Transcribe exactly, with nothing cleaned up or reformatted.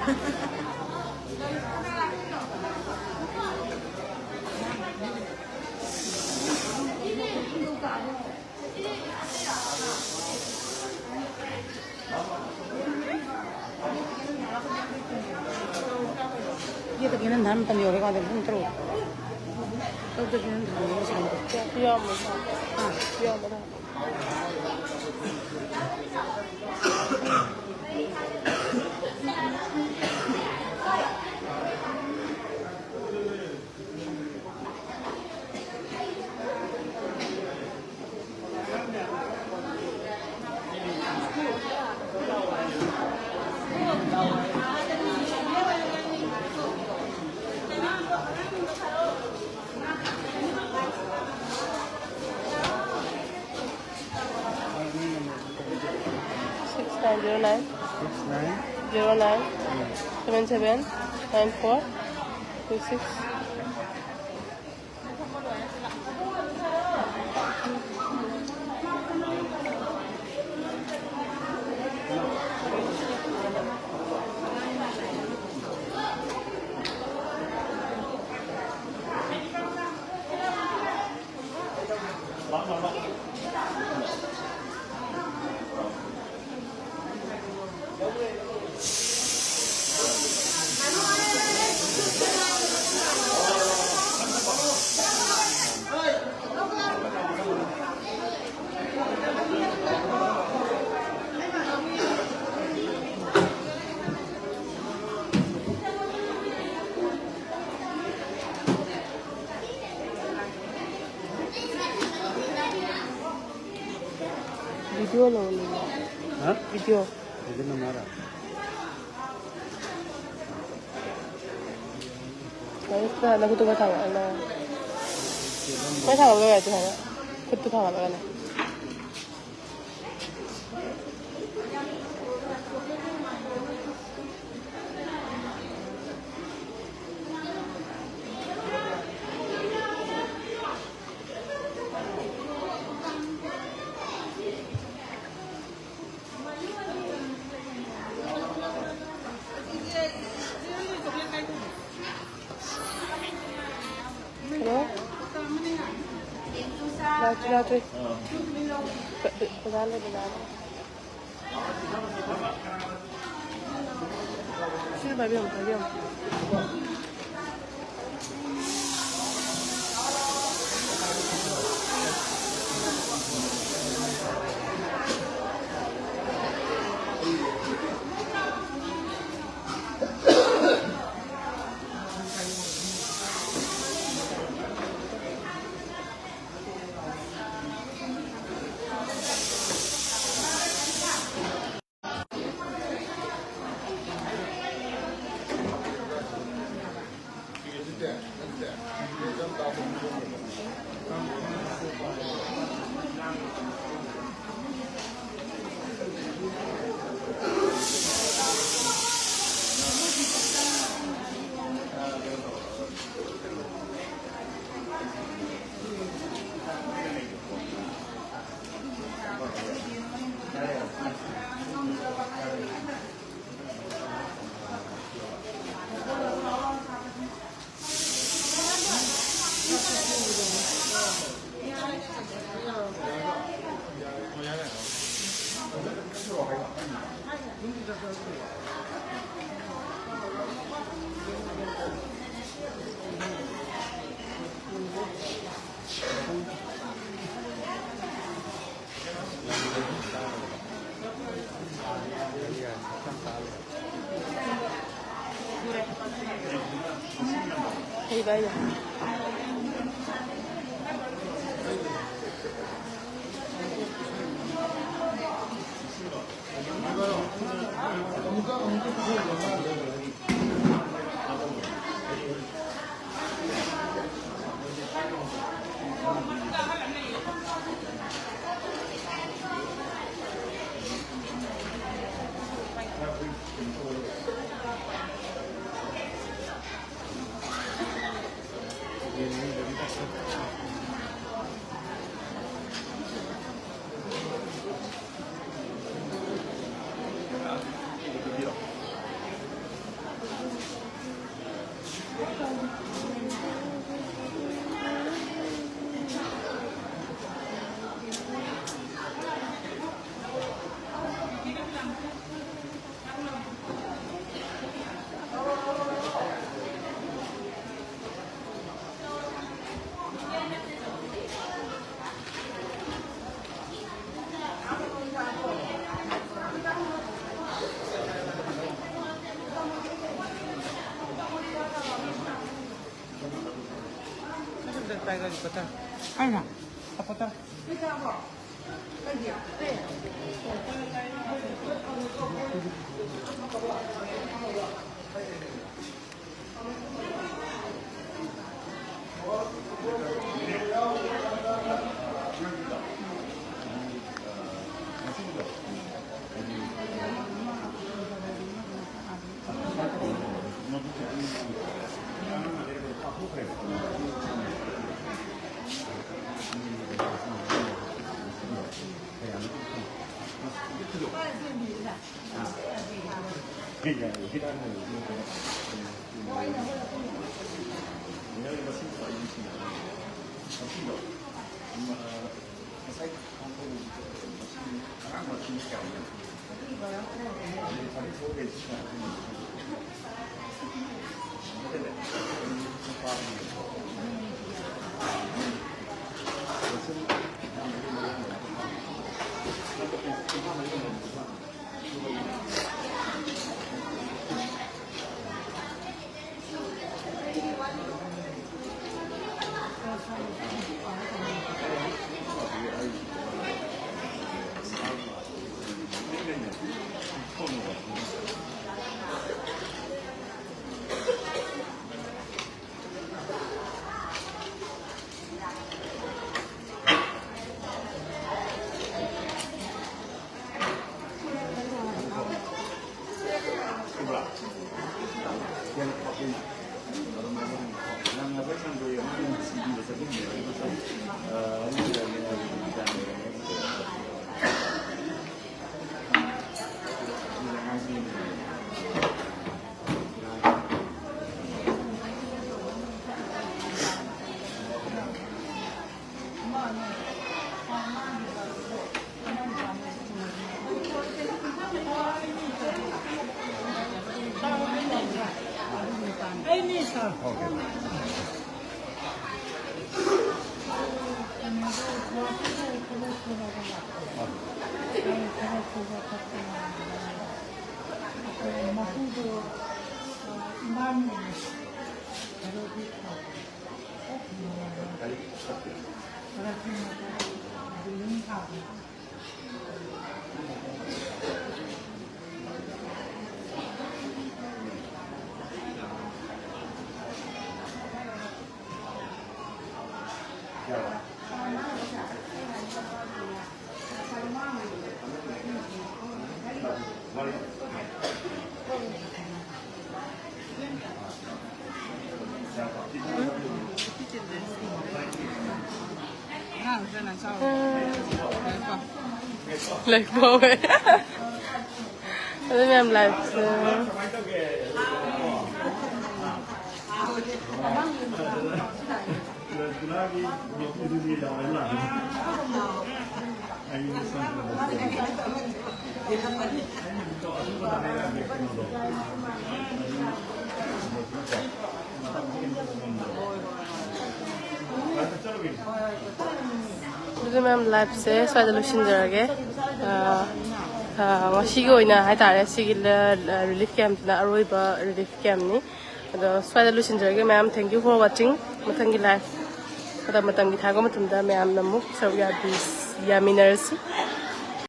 ये तो गिनन धान तनी होगा, तो तुम करो। तो तो गिनन धान होगा, शाम को। हाँ। Six nine zero nine. Six nine. Zero nine. Hmm. Seven seven nine four two six. Video lo ni. Ha? Video. Hindi na mara. Guys, na, nagutom ka, tama na. May tama ba ito, ha? Kuto ka ba na? ꯆꯨꯔꯥ ꯆꯨꯏ꯫ ꯕ-, ꯕ-, ꯕꯖꯥꯔ ꯂꯩ, ꯕꯖꯥꯔ ꯂꯩ꯫ ꯁꯤꯅ ꯄꯥꯏꯕꯤꯔꯝꯃꯣ, ꯄꯥꯏꯕꯤꯔꯝꯃꯣ꯫ ꯍꯩꯕ ꯍꯥꯏꯅ꯫ ꯑꯩꯅ ꯂꯩꯕꯧꯋꯦ꯫ ꯑꯗꯨ ꯃꯌꯥꯝ ꯂꯥꯏꯐꯁꯦ꯫ ꯑꯗꯨꯗꯤ ꯃꯌꯥꯝ ꯂꯥꯏꯐꯁꯦ ꯁ꯭ꯋꯥꯏꯗ ꯂꯣꯏꯁꯤꯟꯖꯔꯒꯦ꯫ ꯑꯥ, ꯑꯥ, ꯉꯁꯤꯒꯤ ꯑꯣꯏꯅ ꯍꯥꯏꯇꯥꯔꯦ, ꯁꯤꯒꯤ ꯂ-, ꯂ-, ꯔꯤꯂꯤꯐ ꯀꯦꯝꯞꯁꯤꯅ ꯑꯔꯣꯏꯕ ꯔꯤꯂꯤꯐ ꯀꯦꯝꯞꯅꯤ꯫ ꯑꯗꯣ ꯁ꯭ꯋꯥꯏꯗ ꯂꯣꯏꯁꯤꯟꯖꯔꯒꯦ ꯃꯌꯥꯝ꯫ Thank you for watching꯫ ꯃꯊꯪꯒꯤ ꯂꯥꯏꯐ ꯃꯇꯝ ꯃꯇꯝꯒꯤ ꯊꯥꯔꯛꯄ ꯃꯇꯝꯗ ꯃꯌꯥꯝꯅ ꯑꯃꯨꯛ ꯁꯔꯨꯛ ꯌꯥꯕꯤ-, ꯌꯥꯃꯤꯟꯅꯔꯁꯤ꯫